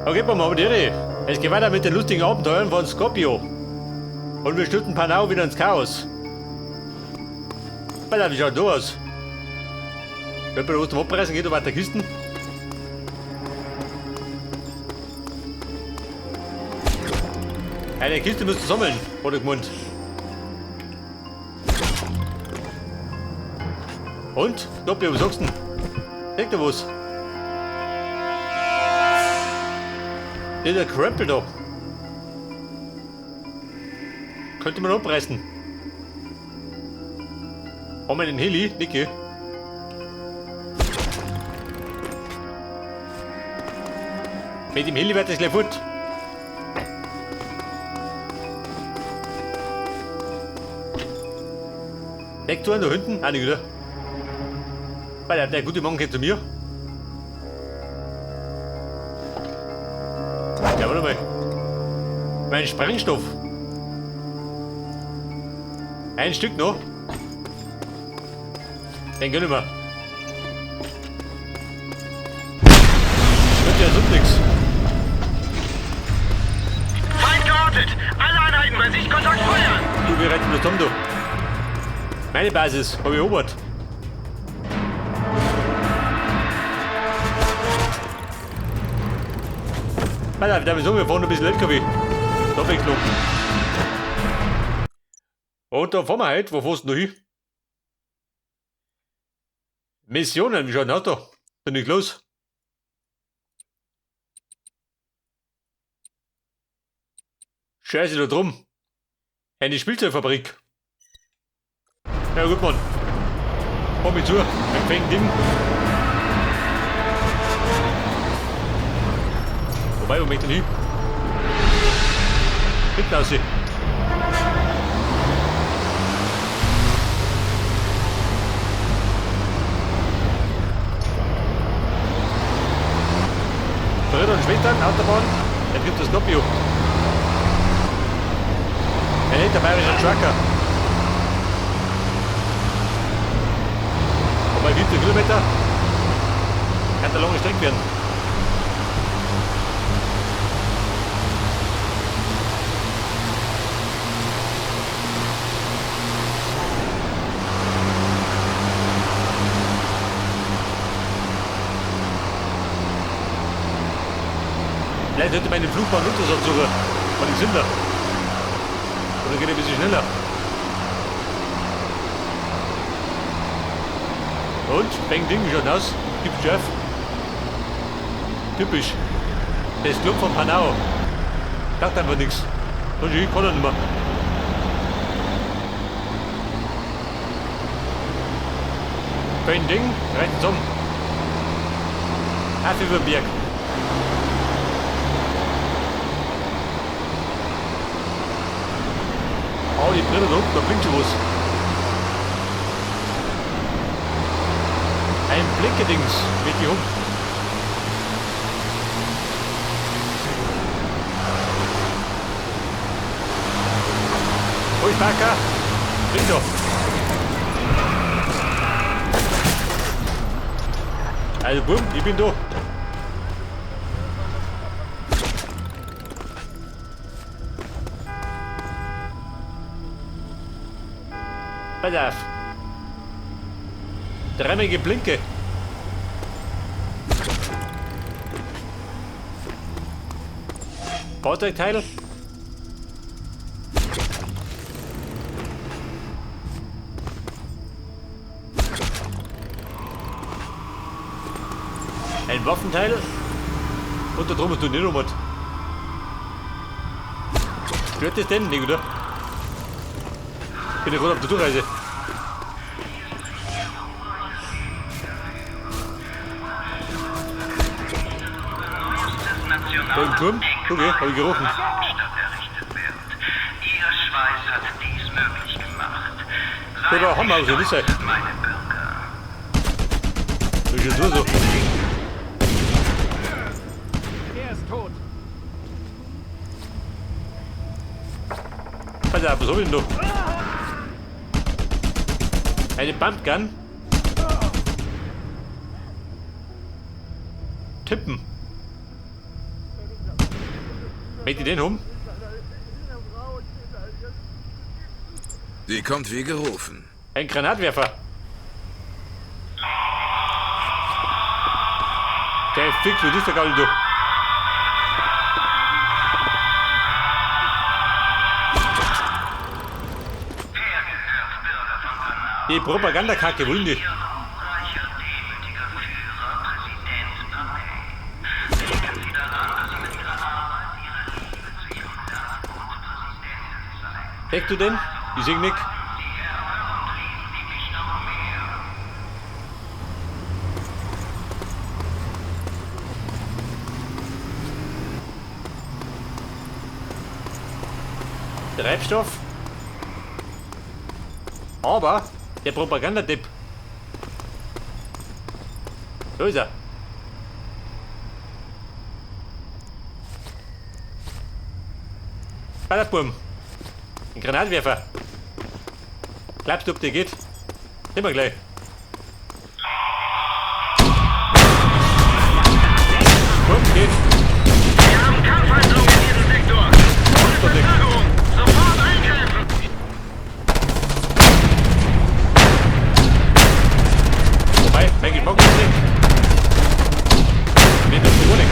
Okay, mal die Ehre. Es geht weiter mit den lustigen Abenteuern von Scorpio. Und wir stürzen Panau wieder ins Chaos. Alter, wie schaut das aus? Wenn wir was zum Abreißen geht, weiter Kisten. Eine Kiste müsst ihr sammeln, hat er gemeint. Und? Scorpio, was sagst du denn? Sag dir was. Dieser Krempel da. Könnte man abreißen. Haben wir den Heli? Niki. Mit dem Heli wird das gleich fort. Leg du einen da hinten? Ah, nicht wieder. Weil der gute Mann kommt zu mir. Ja, warte mal. Mein Sprengstoff. Ein Stück noch. Den gönnen wir. Wird ja sonst nix. Feind geortet! Alle Einheiten bei Sichtkontakt feuern! Du, wir retten das um, du. Meine Basis, hab ich erobert. Alter, da wieso, wir fahren ein bisschen LKW. Abwechslung. Und da fahren wir heute. Wo fährst du noch hin? Missionen, wie schaut denn aus da? Ist nicht los? Scheiße da drum. Eine Spielzeugfabrik. Ja gut, Mann. Komm mich zu. Ein Ding. Wobei, wo möchte ich denn hin? Hinten raus. Brüder und Schwestern, Autobahn, jetzt gibt es Scorpio. Ein echter bayerischer Trucker. Wobei 70 Kilometer kann der lange Strecke werden. Vielleicht sollte man den Flugbahn Untersatz suchen. Von den Sünder. Oder geht er ein bisschen schneller? Und? Bang Ding, wie schaut aus? Gibt's Jeff? Typisch. Das Club von Panau. Sagt einfach nichts. Und ich kann er nicht mehr. Bang Ding, reicht zusammen. Auf über den Berg. Oh, die Brille da unten, da blinkt schon was. Ein Blinkedings, mit die um. Wo ist Parker? Blinkt doch. Also bumm, ich bin da. Pass auf. Dreimal Geblinke. Fahrzeugteil. Ein Waffenteil. Und da drum ist du nicht rum. Stört das denn? Nee, oder? Bin ich gerade auf der Durchreise. Da im Turm? Okay, hab ich gerochen. Ihr Schweiß hat dies möglich gemacht. Da war Hammer, so nicht sein. Meine Bürger. Das ist ja so. Er ist tot. Pass auf, was hab ich denn da? Eine Pumpgun. Tippen. Möchte ich den haben? Sie kommt wie gerufen. Ein Granatwerfer. Der ist fix, was ist der Gaudi, du? Die Propagandakacke wollen die. Deckst du den? Ich seh nix. Treibstoff. Aber der Propagandadepp. So ist er. Ballerburm. Ein Granatwerfer. Glaubst du, ob der geht? Sehen wir gleich. Komm, geht. Wir haben Kampfhandlungen in diesem Sektor. Ohne Verzögerung. Sofort eingreifen. Wobei, mein Geschmack ist nicht. Mir tut die Wohnung.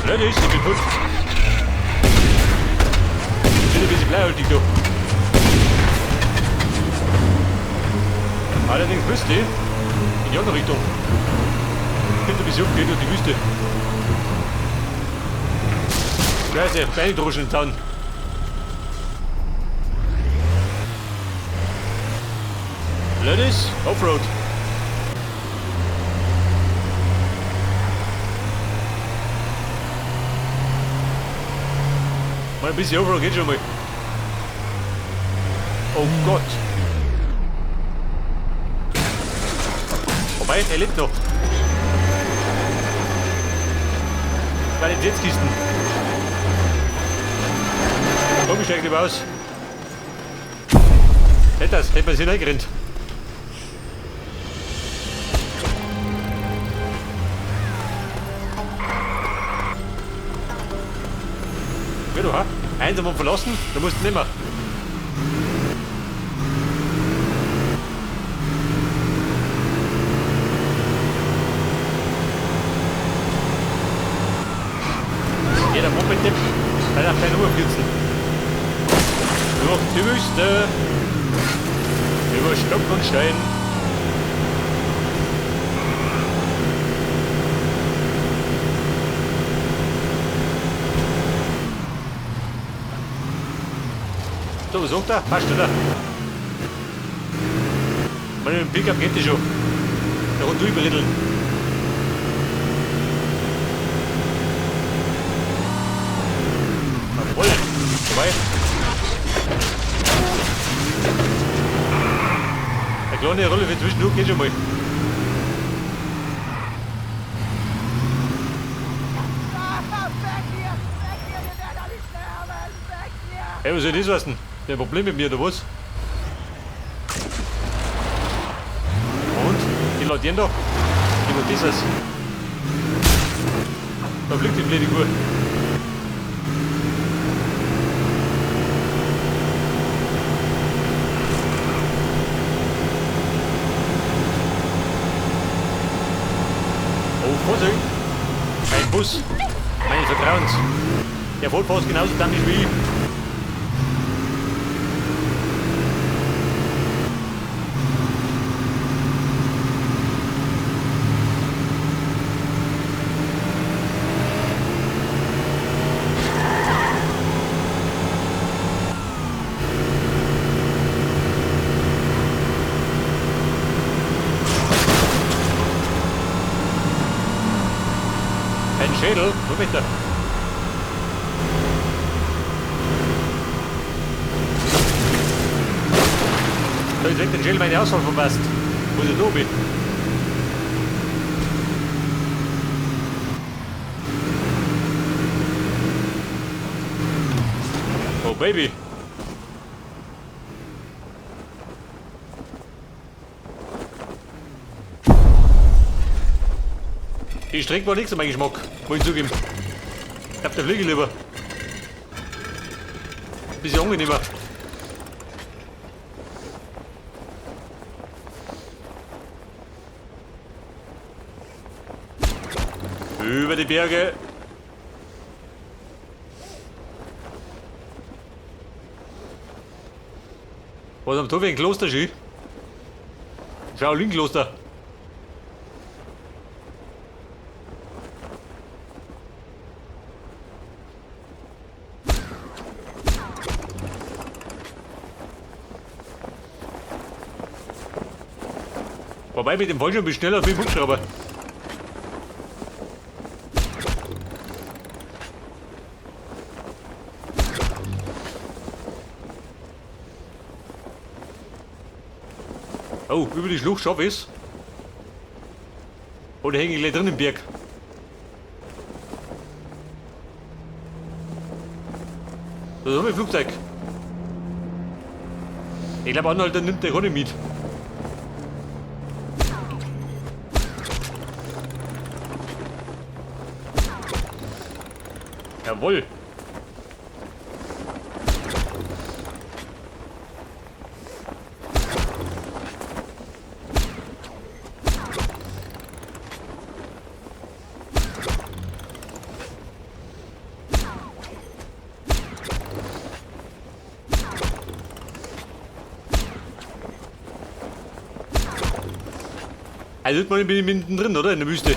Blöd ist, ich bin futsch. Ich bin ein bisschen bleihaltig, du. Allerdings müsste ich in die andere Richtung. Könnte ein bisschen umgehen durch die Wüste. Scheiße, Beine dann. Blöd ist, Offroad. Mal ein bisschen Offroad geht schon mal. Oh Gott. Wobei, er lebt noch. Qualitätskisten. Komm, ich steig lieber aus. Hätte das, hätte man sich reingerannt. Ja, du, ha? Einsam und verlassen, da musst du nicht mehr. Jeder Moped-Tipp, weil auf keine Uhr 14. Durch die Wüste, über Stock und Stein. So, was sagt er? Passt, oder? Meine, mit dem Pickup geht die schon. Da rund durchbritteln. Jawohl. Vorbei. Eine kleine Rolle für zwischendurch geht schon mal. Hey, was soll das heißen? Der ein Problem mit mir, oder was? Und? Die Leute da. Die was ist das? Da fliegt die blöde Uhr. Oh, Vorsicht! Ein Bus. Meines Vertrauens. Der fährt fast genauso dämlich wie ich. Ein Schädel, wo bitte? Da ist weg den Schädel meine Auswahl verpasst. Wo ist der Tobi? Oh Baby. Die Strecke war nichts an meinem Geschmack, muss ich zugeben. Ich glaube, der fliege ich lieber. Bisschen angenehmer. Über die Berge. Was am Tor wie ein Kloster schön? Shaolin-Kloster. Wobei mit dem Fallschirm bin ich schneller als mit dem Hubschrauber. Oh, über die Schlucht schaff ich's. Oder hänge ich gleich drin im Berg? Das ist ein Flugzeug. Ich glaube, Anhalter nimmt der gar nicht mit. Jawohl. Also bin ich mittendrin, oder? In der Wüste.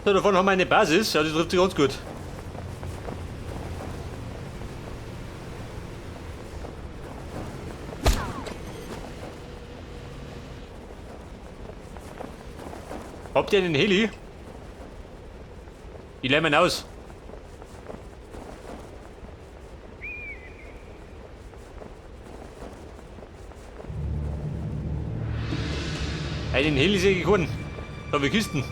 So, davon haben wir eine Basis. Ja, die trifft sich ganz gut. Habt ihr einen Heli? Ich leih ihn aus. Einen Heli sehe ich keinen. Da habe ich Kisten.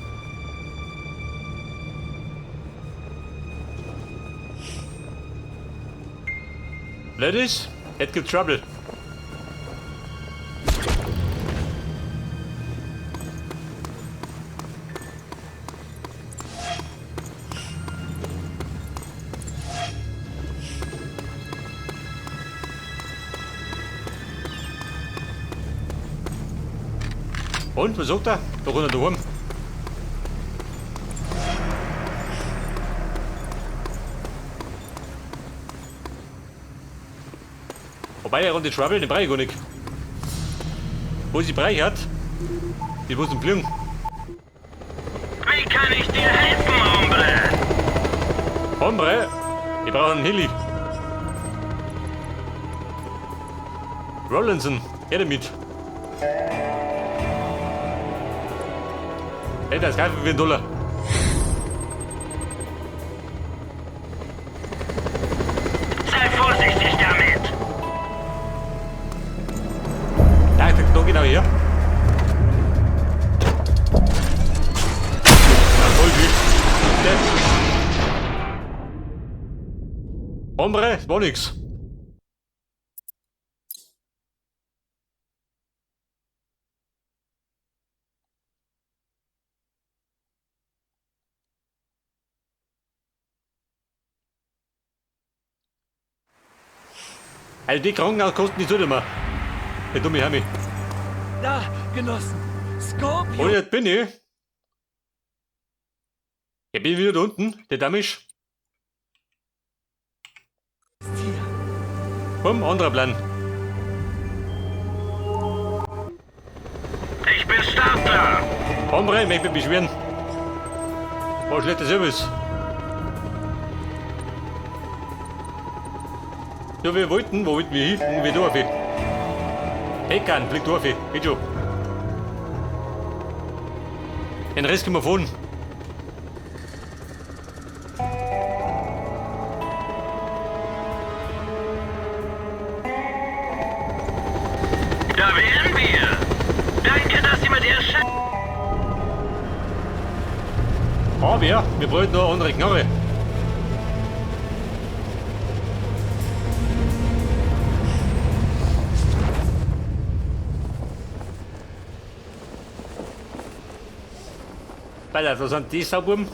Ladies, it gibt Trouble. Und, was sagt er? Da runter daheim. Wobei, er und die Trouble, den brauche ich gar nicht. Wo sie Bereich hat, die muss fliegen. Wie kann ich dir helfen, Hombre? Hombre, ich brauche einen Heli. Rollinson, her damit. Hey, das ist geil für einen Dollar. Sei vorsichtig damit. Da, da genau hier. Ja, voll gut. Hombre, das war nix. Also die Krankenhauskosten, die sollte man. Der dumme Hermi. Da, Genossen. Scorpio. Und jetzt bin ich. Ich bin wieder da unten, der Damisch. Komm, anderer Plan. Ich bin startklar. Hombre, ich möchte mich beschweren. War schlechter Service. Ja, wir wollten, wo wollten wir hin? Irgendwie da auf. Hekan, fliegt da auf. Geht schon. Den Rest können wir fahren. Da wären wir. Danke, dass Sie mit Ihr Chef... Aber wir brauchen noch eine andere Knarre. Alter, da sind die Saububen.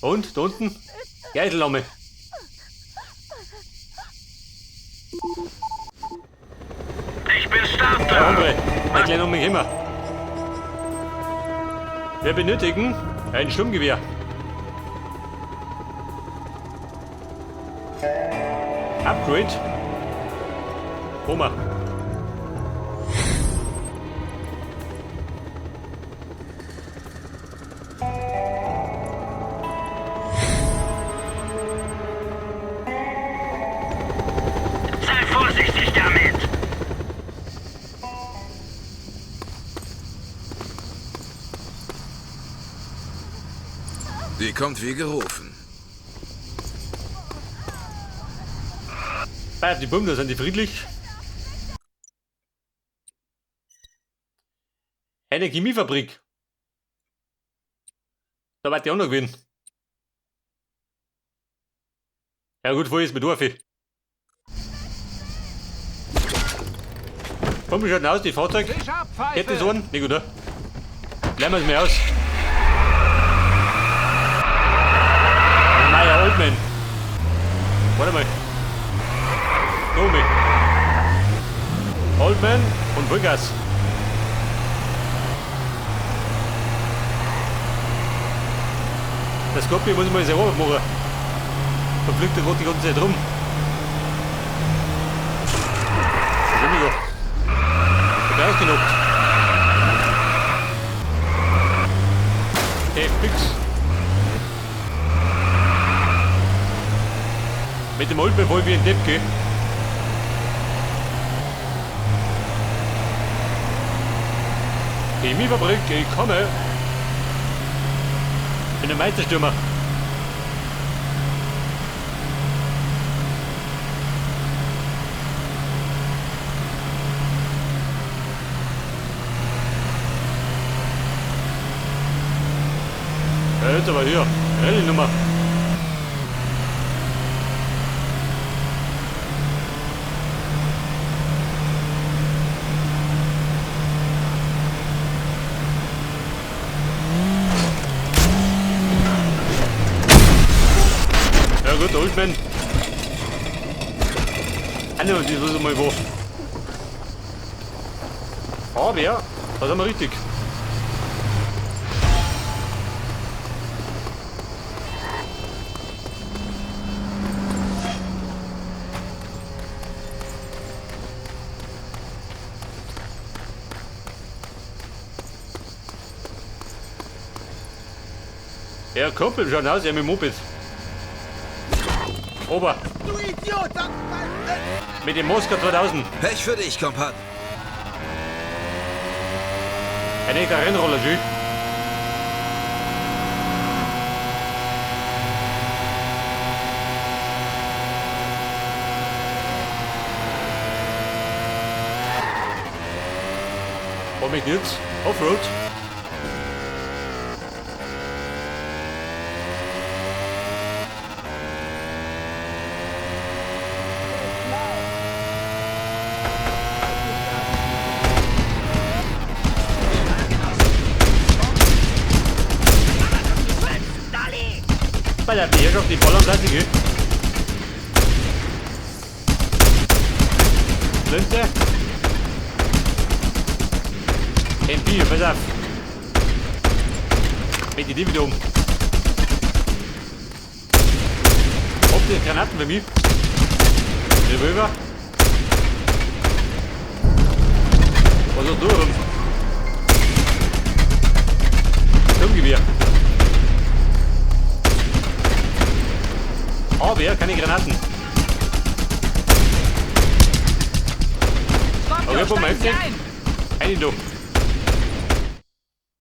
Und, da unten? Geiselnahme. Ich bin startklar. Andre, ein kleiner um mich immer. Wir benötigen ein Sturmgewehr. Upgrade. Oma. Sei vorsichtig damit. Die kommt wie gerufen. Die Buben, da sind die friedlich. Eine Chemiefabrik. Da war die auch noch gewesen. Ja gut, wo ist mit Dorfe? Komm, wie schaut denn aus, die Fahrzeug? Geht das an? Nicht gut, oder? Lernen wir es mir aus. Meier Oldman. Warte mal. Nomi. Oldman und Vollgas. Das Scorpion muss ich mal selber machen. Da fliegt der gerade die ganze Zeit rum. Was ist da? Ich bin ausgenockt. Okay, fix. Mit dem Oldman wollen wir in den Depp gehen. Chemiefabrik, ich komme. Ich bin der Meisterstürmer. Ja, jetzt aber hier. Rallye-Nummer. Ja gut, der Oldman. Ah, ne, das ist mal wo. Aber ja, da sind wir richtig. Er kommt ihm schon aus, er mit dem Moped. Ober. Du Idiot! Mit dem Moskau 2000. Pech für dich, Kompan. Ein echter Rennroller, schön. Was mich jetzt? Offroad. Bei der Herrschaft, die ballern fleißig, gell? Flinte. MP, pass auf. Mit die wieder um. Habt ihr Granaten für mich? Revolver. Was ist da rum? Sturmgewehr. Aber keine Granaten. Okay, steigen Sie Moment. ein! Eine da.